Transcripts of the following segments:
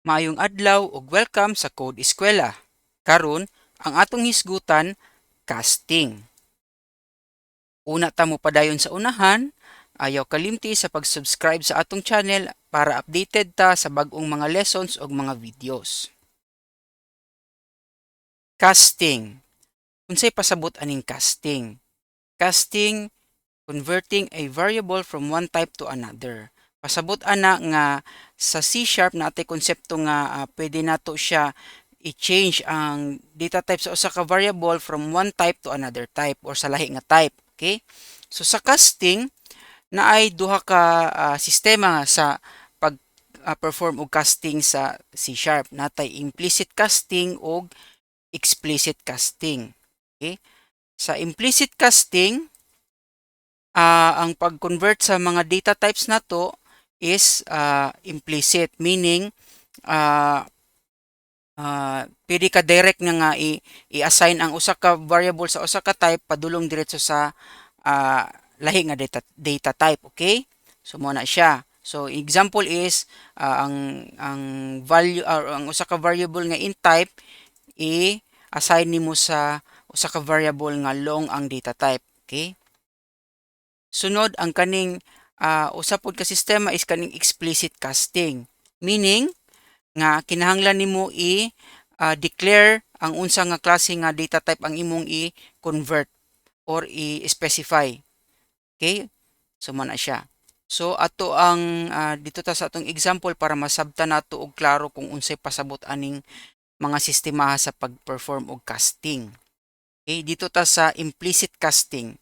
Maayong adlaw ug welcome sa Code Eskwela. Karon, ang atong hisgutan, casting. Una ta mo padayon sa unahan, ayaw kalimti sa pag-subscribe sa atong channel para updated ta sa bag-ong mga lessons ug mga videos. Casting. Unsay pasabot aning casting? Casting, converting a variable from one type to another. Pasabot ana nga sa C# naa tay konsepto nga pwede nato siya i-change ang data type sa usa ka variable from one type to another type or sa lahi nga type. Okay? So sa casting, naay duha ka sistema sa pag perform og casting sa C#. Naa tay implicit casting ug explicit casting. Okay? Sa implicit casting, ang pag-convert sa mga data types nato is implicit, meaning pwede ka direct nga i-assign ang usa ka variable sa usa ka type padulong diretso sa lahi nga data type, okay? So mo na siya. So example is ang value or ang usa ka variable nga int type, i-assign nimo sa usa ka variable nga long ang data type, okay? Sunod, ang kaning usa pod ka sistema is kaning explicit casting, meaning nga kinahanglan nimo i declare ang unsa nga klase nga data type ang imong i-convert or i-specify. Okay? So mo na siya. So ato ang dito ta sa atong example para masabtan nato og klaro kung unsay pasabot aning mga sistema sa pag-perform og casting. Okay, dito ta sa implicit casting.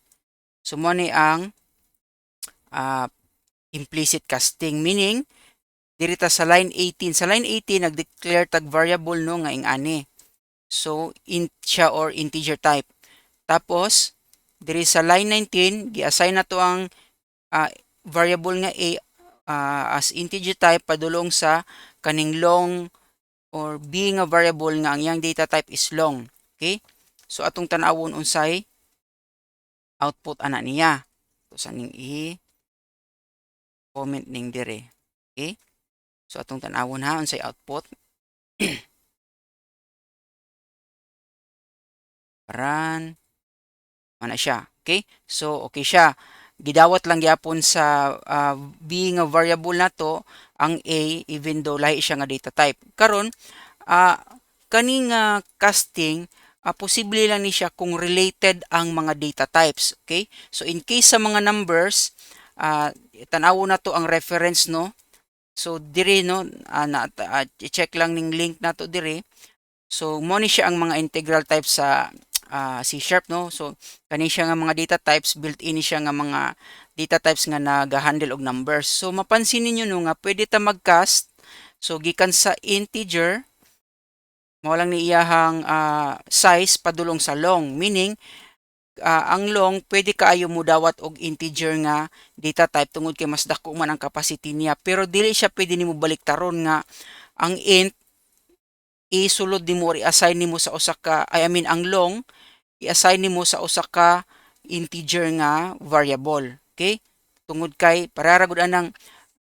So mo ni ang implicit casting, meaning diri ta sa line 18. Sa line 18, nag-declare tag variable, no, nga ing-ani. So int siya or integer type. Tapos diri sa line 19, gi-assign nato ang variable nga a as integer type padulong sa kaning long or b nga variable nga ang iyang data type is long. Okay? So atong tan-awon unsay output ana niya. So sa ning i comment ning dire. Okay? So atong tan-awon ha unsay output. Run. Mana siya. Okay? So okay siya. Gidawat lang gyapon sa b nga variable nato ang a even though lahi siya nga data type. Karon, kaning casting, posible lang ni siya kung related ang mga data types. Okay? So in case sa mga numbers, tan-awon nato ang reference, no. So diri, no, na, i-check lang ning link nato diri. So mo ni siya ang mga integral types sa C#, no. So kani siya nga mga data types, built-in ni siya nga mga data types nga naga-handle og numbers. So mapansin ninyo, no, nga pwede ta mag-cast. So gikan sa integer, mao lang ni iyahang size, padulong sa long, meaning ang long pwede kaayo mo dawat og integer nga data type tungod kay mas dako man ang capacity niya, pero dili siya pwede nimo baliktaron nga ang int isulod nimo or i-assign nimo sa usa ka, I mean, ang long i-assign nimo sa usa ka integer nga variable. Okay? Tungod kay pareha ra gud anang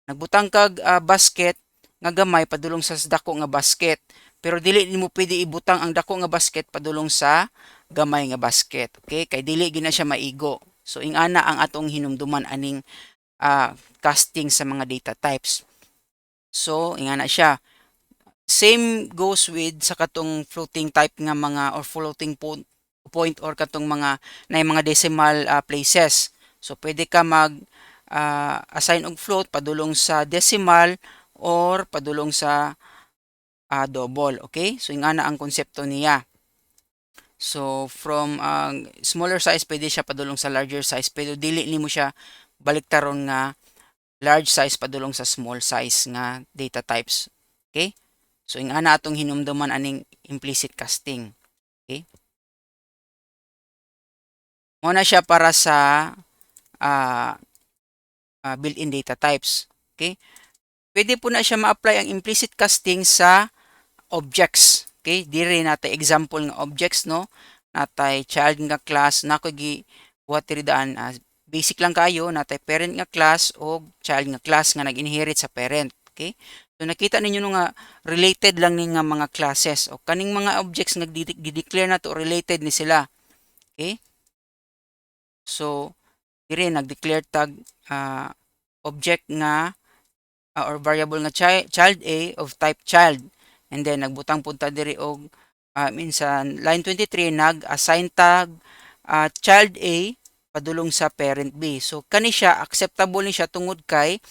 nagbutang kag basket nga gamay padulong sa dako nga basket, pero dili nimo pwede ibutang ang dako nga basket padulong sa gamay nga basket. Okay? Kay dili gina siya maigo. So ingana ang atong hinumduman aning casting sa mga data types. So ingana siya. Same goes with sa katong floating type nga mga or floating point or katong mga na mga decimal places. So pwede ka mag assign og float padulong sa decimal or padulong sa double. Okay? So ingana ang konsepto niya. So from smaller size pwede siya padulong sa larger size, pero dili nimo siya baliktaron nga large size padulong sa small size nga data types. Okay? So ingana atong hinumduman aning implicit casting. Okay? Mo na siya para sa built-in data types. Okay? Pwede po na siya ma-apply ang implicit casting sa objects. Okay? Diri natay example nga objects, no. Natay child nga class nako gi buhat diri daan, basic lang kayo, natay parent nga class o child nga class nga nag-inherit sa parent. Okay? So nakita ninyo no nga related lang ni nga mga classes o kaning mga objects nga gi-declare nato, related ni sila. Okay? So diri nag-declare tag object nga or variable nga child A of type child, and then nagbutang pud ta diri og minsan line 23 nag-assign tag child A padulong sa parent B. So kani siya, acceptable ni siya tungod kay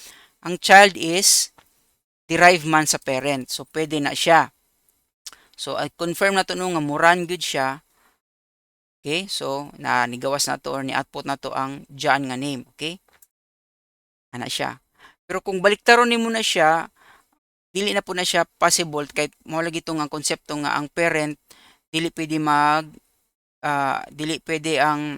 ang child is derived man sa parent. So pwede na siya. So I confirm na to no nga mo-run gyud siya. Okay? So na nigawas na to or ni output na to ang John nga name, okay? Ana siya. Pero kung baliktaron nimo na siya, dili na po na siya possible kay mao lagi to nga konsepto nga ang parent dili pwede mag dili pwede ang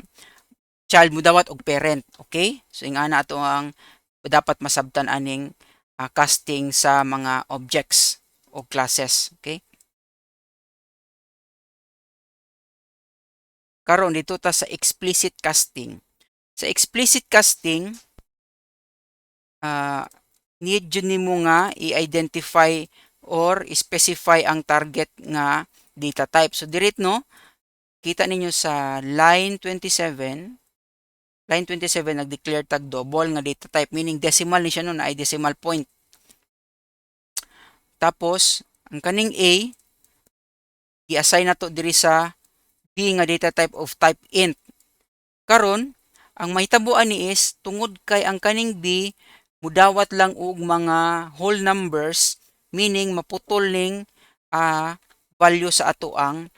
child mudawat og parent, okay? So ingana ato ang dapat masabtan aning casting sa mga objects o classes, okay? Karon dito ta sa explicit casting. Sa explicit casting, need jud nimo nga i-identify or specify ang target nga data type. So dirit no, kita ninyo sa line 27, line 27 nag-declare tag double nga data type, meaning decimal ni siya no, na ay decimal point. Tapos ang kaning A i-assign nato diri sa B nga data type of type int. Karon, ang mahitabo ani is tungod kay ang kaning B mudawat lang og mga whole numbers, meaning maputol ning value sa ato ang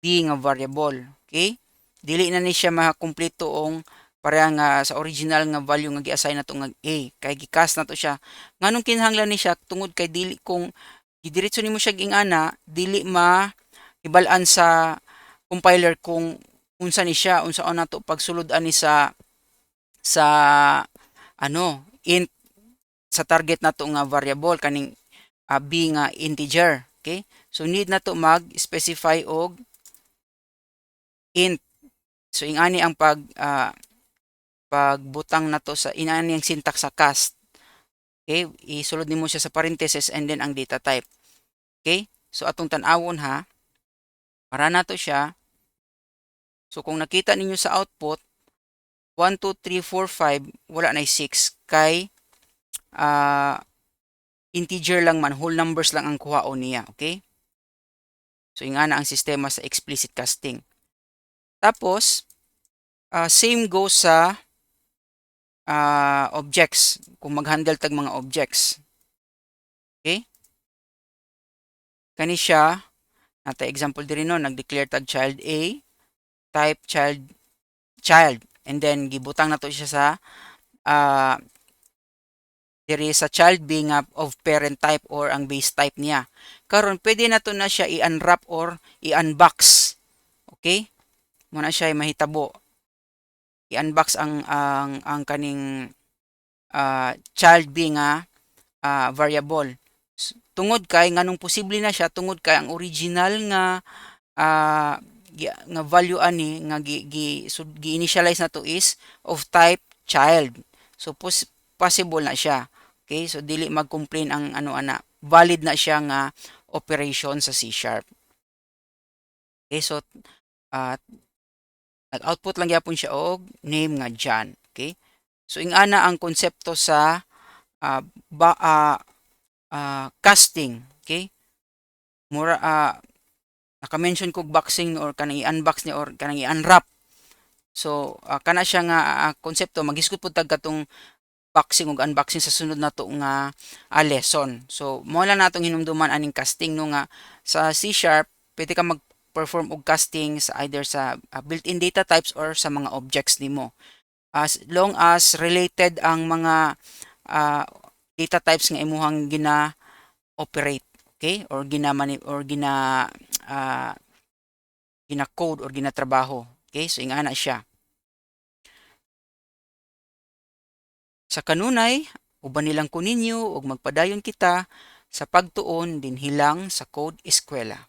B nga variable. Okay? Dili na ni siya makakumpleto og pareha nga sa original nga value nga gi-assign nato nga A kay gi-cast nato siya. Nganong kinahanglan ni siya? Tungod kay dili, kung gidiretso nimo siya ingana, dili ma hibal-an sa compiler kung unsa ni siya, unsaon nato pagsulod ani sa ano, int sa target nato nga variable, kaning B nga integer. Okay? So need nato mag-specify og int. So ingani ang pagbutang nato sa inani ang syntax sa cast. Okay? Isulod nimo siya sa parenthesis and then ang data type. Okay? So atong tan-awon ha. Para nato siya. So kung nakita ninyo sa output, 1, 2, 3, 4, 5, wala na 6 kay integer lang man, whole numbers lang ang kuhaon niya, okay? So ingana ang sistema sa explicit casting. Tapos same goes sa objects, kung mag-handle tag mga objects. Okay? Kani siya, nata example diri no, nag-declare tag child A, type child child, and then gibutang nato siya sa diri sa child B nga of parent type or ang base type niya. Karon pwede nato na siya i-unwrap or i-unbox. Okay? Muna siya mahitabo. I-unbox ang kaning child B nga variable. Tungod kay nganong posible na siya? Tungod kay ang original nga value ani nga gi, gi, so, gi-initialize na to is of type child. So possible na siya. Okay? So dili mag-complain ang ano ana. Valid na siya nga operation sa C#. Okay, so nag-output lang gyapon siya og name nga John. Okay? So ingana ang konsepto sa casting. Okay? Mura naka-mention kog boxing or kanang i-unbox ni or kanang i-unwrap. So kana siya nga konsepto. Maghisgot pud tag katong boxing ug unboxing sa sunod nato nga lesson. So mo lang natong hinumduman aning casting no, nga sa C# pwede ka mag-perform og casting sa either sa built-in data types or sa mga objects nimo. As long as related ang mga data types nga imuhang gina operate, okay? Or gina or gina gina code or ginatrabaho. Okay? So ingana siya. Sa kanunay, uban nilang ko ninyo ug magpadayon kita sa pagtuon dinhilang sa Code Eskwela.